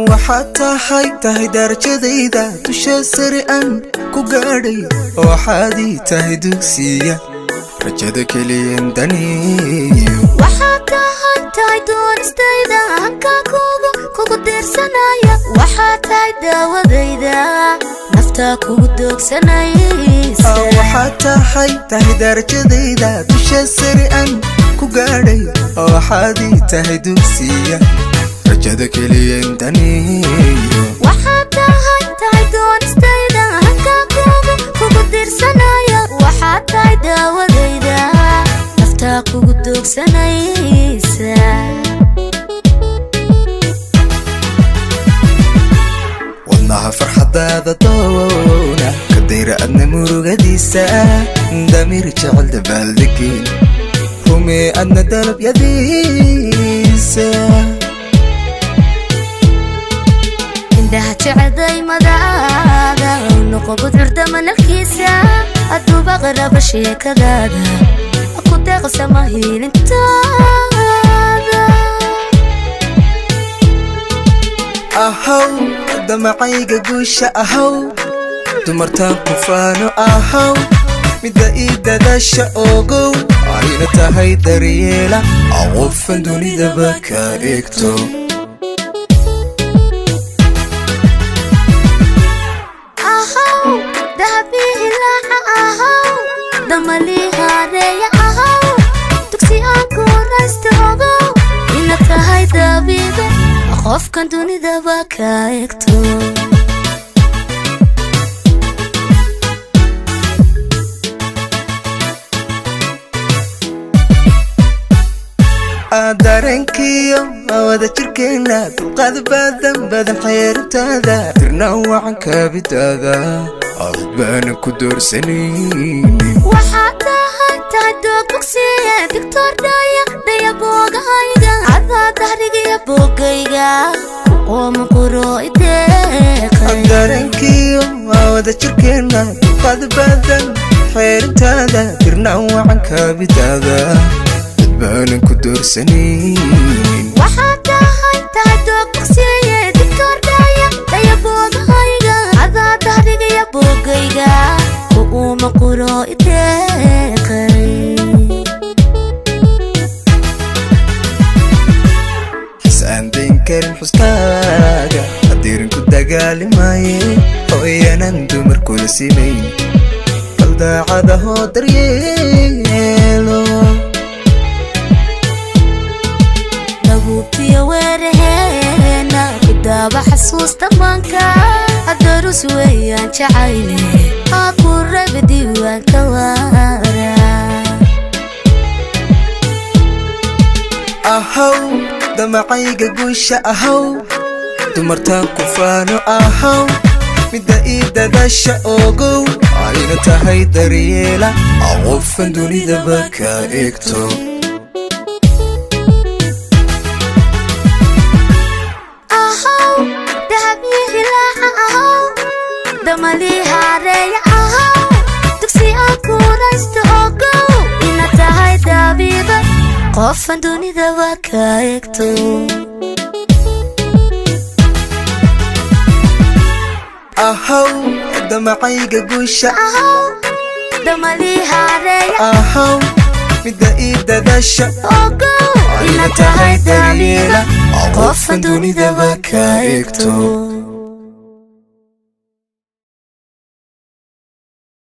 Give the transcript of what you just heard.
Waxaad tahay darajadayda dusha sare aan ku gaadhay. Waxaad ii tahay dugsiya rajada keliyan daniyo. Waxaad tahay doonistayda hankaa kugu diirsanaya. Waxaad tahay daawadayda naftaa kugu doogsanaysa. Waxaad tahay darajadayda dusha sare aan ku gaadhay. Waxaad ii tahay dugsiya rajada keliyan daniyo. Waxaad tahay doonistayda hankaa kugu diirsanaya. Waxaad tahay daawadayda naftaa kugu doogsanaysa. Wadnaha farxadaada doona ka dayra adna murugadiisa. Damiir jecel dabaaldegeen rumee adna dalabyadiisa. Indhaha jecel daymadaada noqo gudcurda manalkiisa. Aduuba qaraba sheekadaada ku deeqsama hiilintaada. Ahaw damacayga guusha, ahaw dumartaan ku faano, ahaw midda ii dadaasha. Ogow ayna tahay daryeela qofan dunidaba ka eegto. Ahaw dahabii hilaaca, ahaw damalii haareeya, ahaw dugsi aan ku raysta. Ogow ina tahay dabiibe qofkan dunidaba ka egto. Dareenkiyo wada jirkeena dulqaad badan badan xeerintaada tirna wacan kaabidaada cid baanan ku doorsanaynin. Waxaad tahay doog bogsiye digtoor dhaya dhaya boogahayga cadaa dahrigiya boogayga ku qooma quro ideeqay. Dareenkiyo wada jirkeena dulqaad badan xeerintaada tirna wacan kaabidaada cid baanan ku doorsanaynin. Waxaad tahay doog bogsiye digtoor dhaya dhaya boogahayga cadaa dahrigiya boogayga ku uuma quro ideeqay. Xis aan dayn karin xuskaaga hadiirin ku dagaalimaye hooyanan dumar kula simayn bal daacadahoo daryeelo. Dabuubtiyo weeraheena ku daaba xasuusta maanka adarus weeyaan jacayle aa ku raba diiwaanka waara. Ahaw damacayga guusha, ahaw dumartaan ku faano, ahaw midda ii dadaasha. Ogow ayna tahay daryeela qofan dunidaba ka eegto. Ahaw dahabii hilaaca, ahaw damalii haareeya, ahaw dugsi aan ku raysto. Ogow ina tahay dabiiba qofan dunidaba ka egto. Ahaw damacayga guusha, ahaw damalii haareeya, ahaw midda ii dadaasha. Ogow ina tahay dabiiba qofan dunidaba ka egto.